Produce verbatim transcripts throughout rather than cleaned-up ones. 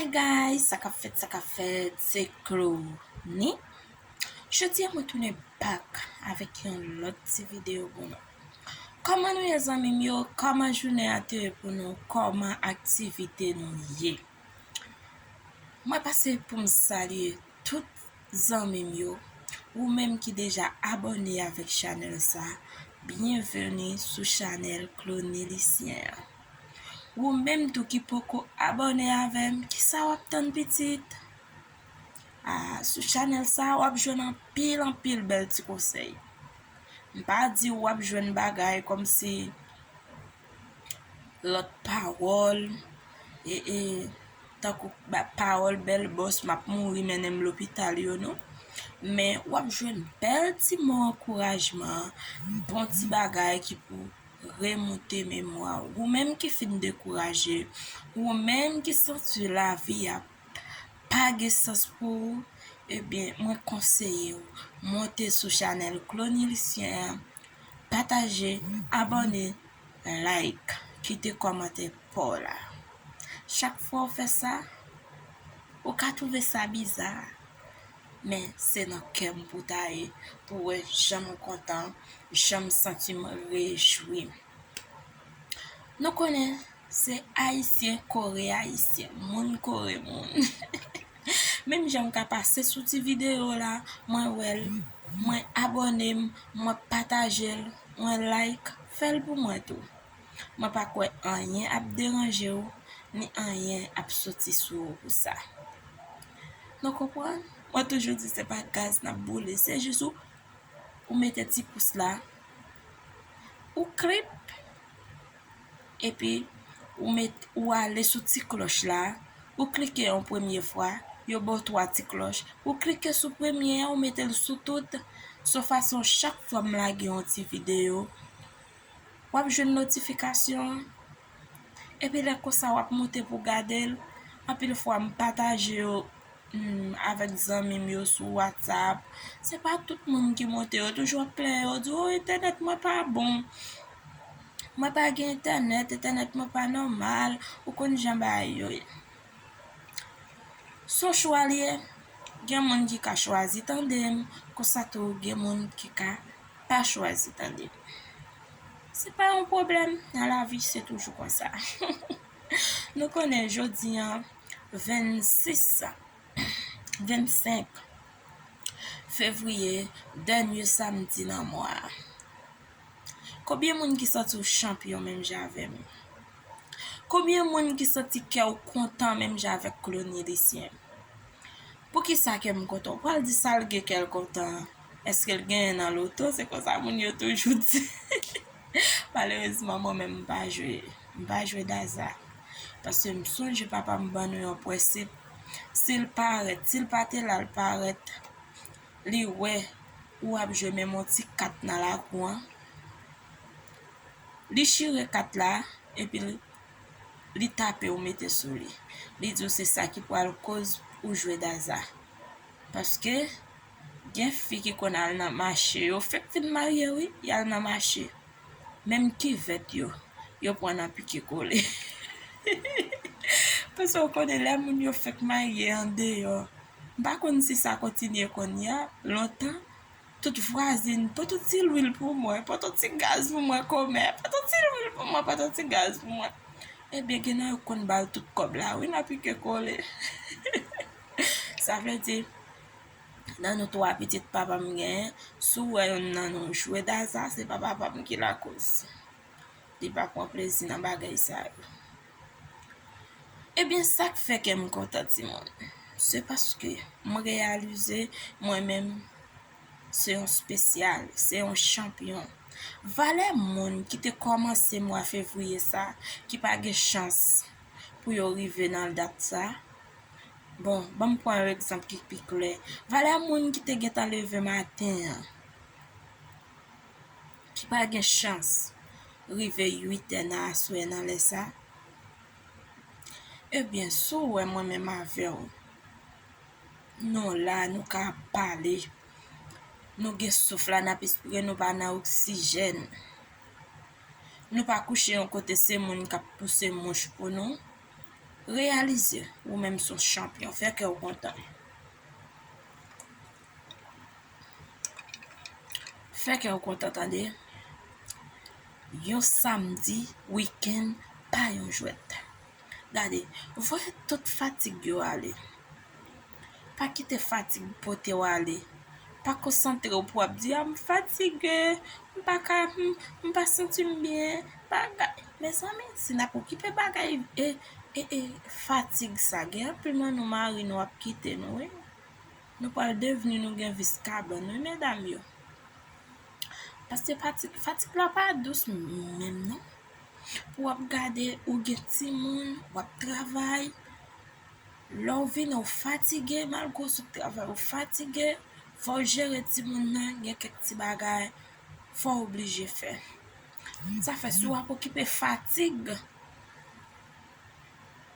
Hey guys, sa k ap fèt, sa k ap fèt, se Clony. Jodi a mwen tounen back avèk yon lòt ti videyo pou nou. Kòman nou ye zanmi m yo? Kòman jounen an te ye pou nou? Kòman aktivite nou ye? Mwen pase pou m salye tout zanmi m yo. Ou menm ki deja abòne avèk chanèl sa, byenveni sou chanèl Clony Lucien an. Ou menm tou ki poko abòne avè m, kisa w ap tann pitit? Ah, sou chanèl sa, w ap jwenn anpil, anpil bèl ti konsèy. M pa di w ap jwenn bagay kòmsi lòt pawòl, e, e, tankou ba, pawòl bèl bòs, m ap mouri, mennen m lopital yo, non. Men w ap jwenn bèl ti mo ankourajman, bon ti bagay ki pou remoute memwa w. Ou menm ki fin dekouraje, ou menm ki santi lavi a pa gen sans pou ou, ebyen, mwen konseye w monte sou chanèl Clony Lucien an, pataje, abòne, like, kite kòmantè pa w la. Chak fwa w fè sa, ou ka twouve sa biza, men se nan kè m pou w ta ye, pou w wè jan m kontan, jan m santi m rejwi. Nou konnen se Ayisyen kore Ayisyen, moun kore moun. Menm jan m ka pase sou ti videyo la, mwen wè l, mwen abòne m, mwen pataje l, mwen like, fè l pou mwen tou. Mwen pa kwè anyen ap deranje w, ni anyen ap soti sou ou pou sa. Nou konprann? Mwen toujou di se pa gaz n ap boule, se jis ou, ou mete ti pous la, ou klip, epi ou met, ou ale sou ti klòch la, ou klike yon premye fwa, yo ba w twa ti klòch, ou klike sou premye a, ou mete l sou tout, se fason chak fwa m lage yon ti videyo, w ap jwenn notifikasyon an. Epi lè konsa w ap monte pou gade l, anpil fwa m pataje yo, mm, avèk zanmi m yo sou WhatsApp. Se pa tout moun ki monte, yo toujou ap plenyen, yo di, "O, entènèt mwen pa bon. Mwen pa gen entènèt, entènèt mwen pa nòmal." Ou konn jan bagay yo ye. Se yon chwa l ye. Gen moun ki ka chwazi tande m, konsa tou gen moun ki ka pa chwazi tande m. Se pa yon pwoblèm, nan lavi se toujou konsa. Nou konnen jodi a vennsis, vennsenk fevriye, dènye samdi nan mwa a. Konbyen moun ki santi w chanpyon menm jan avè m? Konbyen moun ki santi kè w kontan menm jan avèk Clony Lucien? Poukisa kè m kontan? Ou pral di sa l gen kè l kontan an. Èske l genyen nan loto? Se konsa moun yo toujou di. Malerezman, mwen menm, m pa jwe, m pa jwe daza. Paske m sonje papa m ban nou yon prensip. Si l parèt, si l pa te la, l parèt, li wè ou ap jwe menm yon ti kat nan lakou an. Li chire kat la, epi li, li tape w mete sou li. Li di w se sa ki pral koz ou jwe daza. Paske gen fi ki konn al nan mache, yo fèk fin marye wi, y al nan mache. Menm kivèt yo, yo pran nan pike kole. Paske w konnen lè moun yo fèk marye andeyò, m pa konn si sa kontinye kounye a, lontan, tout vwazin, pote yon ti lwil pou mwen, pote yon ti gaz pou mwen, kòmè, pote yon ti lwil pou mwen, pote yon ti gaz pou mwen. Ebyen, gen nan yo konn ba l tout kòb la, wi, nan pike kole. Sa vle di, nan nou twa pitit papa m genyen, si w wè yonn nan nou jwe daza, se pa papa m ki lakoz. Li pa pran plezi nan bagay sa yo. Ebyen, sa k fè kè m kontan, timoun, se paske m reyalize mwen menm, se yon espesyal, se yon chanpyon. Valè moun ki te kòmanse mwa fevriye sa, ki pa gen chans pou yo rive nan dat sa. Bon, ban m pran yon egzanp ki pi klè. Valè moun ki te gentan leve maten an, ki pa gen chans rive uit è nan aswè nan lè sa. Ebyen, si w wè mwen menm avè w, nou la, nou ka pale, nou gen souf la, n ap espire, nou pa nan oksijèn. Nou pa kouche yon kote, se moun k ap pouse mouch pou nou. Reyalize ou menm se yon chanpyon. Fè kè w kontan. Fè kè w kontan, tande. Yon samdi, wikenn, pa yon jwèt. Gade, voye tout fatig yo ale. Pa kite fatig pote w ale. Pa konsantre w pou w ap di, "A, m fatige, m pa ka, m, m pa santi m byen." Bagay, mezanmi, si n ap okipe bagay, e, e, e, fatig sa, gen anpil nan nou mari nou ap kite nou, wi. Nou pral devni nou gen vis kabann, wi, medam yo. Paske fatig, fatig la pa dous menm, non. Pou w ap gade, ou gen timoun, w ap travay. Lè w vini, w fatige, malgre w sot travay, w fatige. Fò w jere timoun nan, gen kèk ti bagay, fò w oblije fè. Sa fè, si w ap okipe fatig,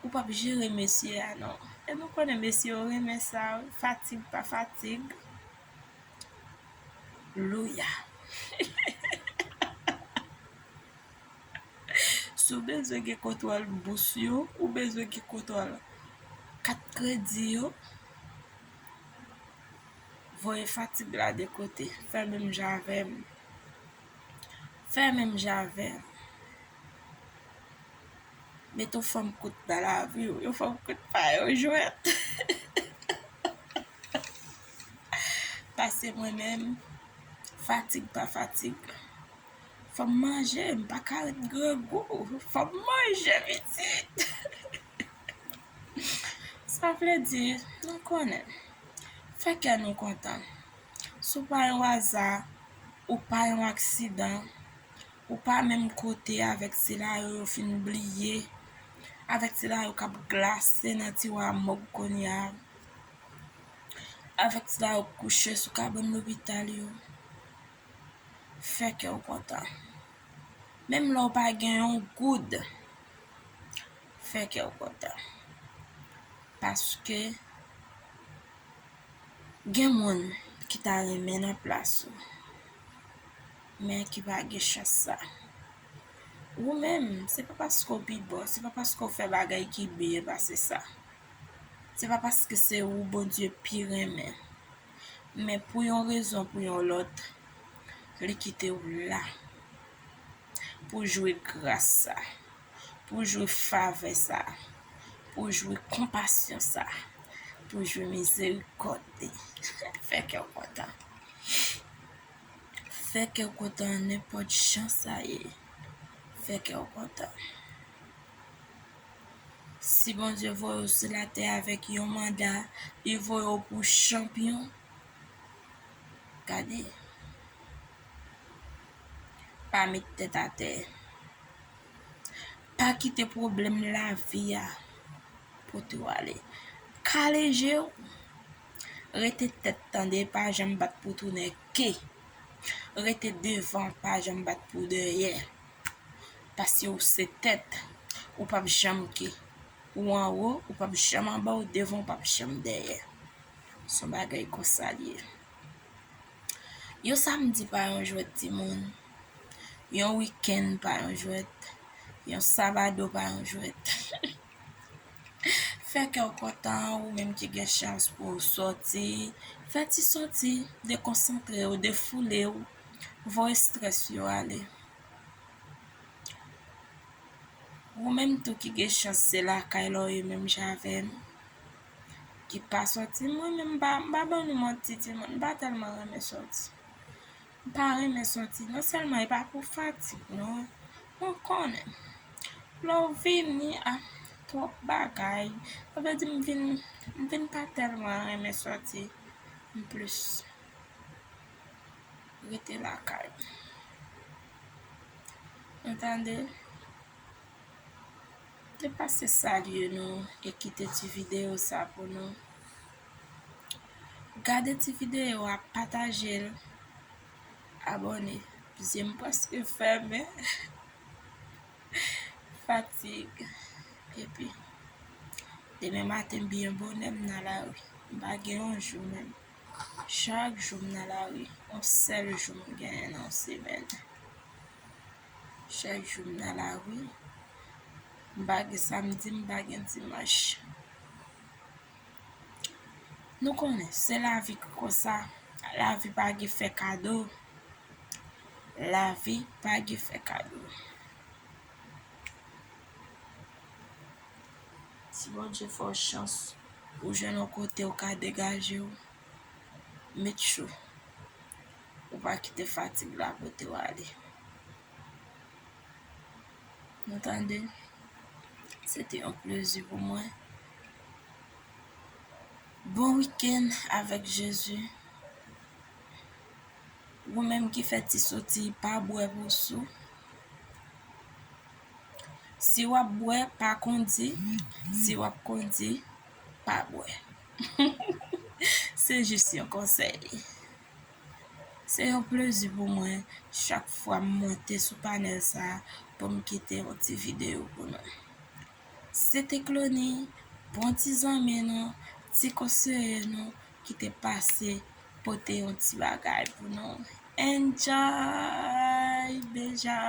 ou p ap jere mesye a, non. E nou konnen mesye yo renmen sa, wi. Fatig pa fatig. Louya. Si w bezwen gen kontwòl bous yo, ou bezwen gen kontwòl kat kredi yo, voye fatig la de kote. Fè menm jan avè m. Fè menm jan avè m. Mete yon fanm kout nan lavi w. Yon fanm kout pa yon jwèt. Pase mwen menm, fatig pa fatig. Fò m manje, m pa ka ret grangou. Fò m manje, pitit. Sa vle di, nou konnen. Fè kè nou kontan. Si w pa yon aza, ou pa yon aksidan, ou pa menm kote avèk sila yo, yo fin bliye, avèk sila yo k ap glase nan tiwa mòg kounye a, avèk sila yo k kouche sou kabann lopital yo, fè kè w kontan. Menm lè w pa gen yon goud, fè kè w kontan. Paske gen moun ki ta renmen nan plas ou, men ki pa gen chans sa. Ou menm, se pa paske w pi bon, se pa paske w fè bagay ki byen pase sa. Se pa paske se ou Bondye pi renmen. Men pou yon rezon, pou yon lòt, li kite w la. Pou jwi gras sa. Pou jwi favè sa. Pou jwi konpasyon sa. Pou jwi mizerikòd li. Fè kè w kontan. Fè kè w kontan nenpòt jan sa ye. Fè kè w kontan. Si Bondye voye w sou latè avèk yon manda, li voye w pou chanpyon, gade, pa met tèt atè. Pa kite pwoblèm lavi a pote w ale. Kale je w. Rete tèt, tande, pa janm bat pou tounen ke. Rete devan, pa janm bat pou dèyè. Paske ou se tèt, ou p ap janm ke. Ou anwo, ou p ap janm anba, ou devan, ou p ap janm dèyè. Se yon bagay konsa l ye. Yon samdi pa yon jwèt, timoun. Yon wikenn pa yon jwèt. Yon sabado pa yon jwèt. Fè kè w kontan, ou menm ki gen chans pou w sòti. Fè ti sòti, dekonsantre w, defoule w, voye estrès yo ale. Ou menm tou ki gen chans se lakay la w ye menm jan avè m, ki pa sòti, mwen menm m pa, m pa ban nou manti, timoun, m pa tèlman renmen sòti. M pa renmen sòti. Non sèlman e pa pou fatig, non. Mwen konnen. Lè w vini, a, twòp bagay. Sa vle di m vin, m vin pa tèlman renmen sòti. M plis rete lakay. Ou tande? Te pase salye nou e kite ti videyo sa pou nou. Gade ti videyo a, pataje l, abòne. Zye m prèske fèmen. Fatig. Epi, demen maten byen bonè m nan lari. M pa gen yon jou menm. Chak jou m nan lari. Yon sèl jou m genyen nan yon semèn. Chak jou m nan lari. M pa gen samdi, m pa gen dimanch. Nou konnen, se lavi ki konsa. Lavi pa gen fè kado. Lavi pa gen fè kado. Si Bondye fè w chans, ou jwenn yon kote ou ka degaje w, met cho. Ou pa kite fatig la pote w ale. Nou tande? Se te yon plezi pou mwen. Bon wikenn avèk Jezi. Ou menm ki fè ti soti, pa bwè pou sou. Si w ap bwè, pa kondi. Si w ap kondi, pa bwè. Se jis yon konsèy. Se yon plezi pou mwen chak fwa m monte sou panèl sa a pou m kite yon ti videyo pou nou. Se te Clony, bon ti zanmi nou, ti konseye nou ki te pase pote yon ti bagay pou nou. Enjoy! Beja!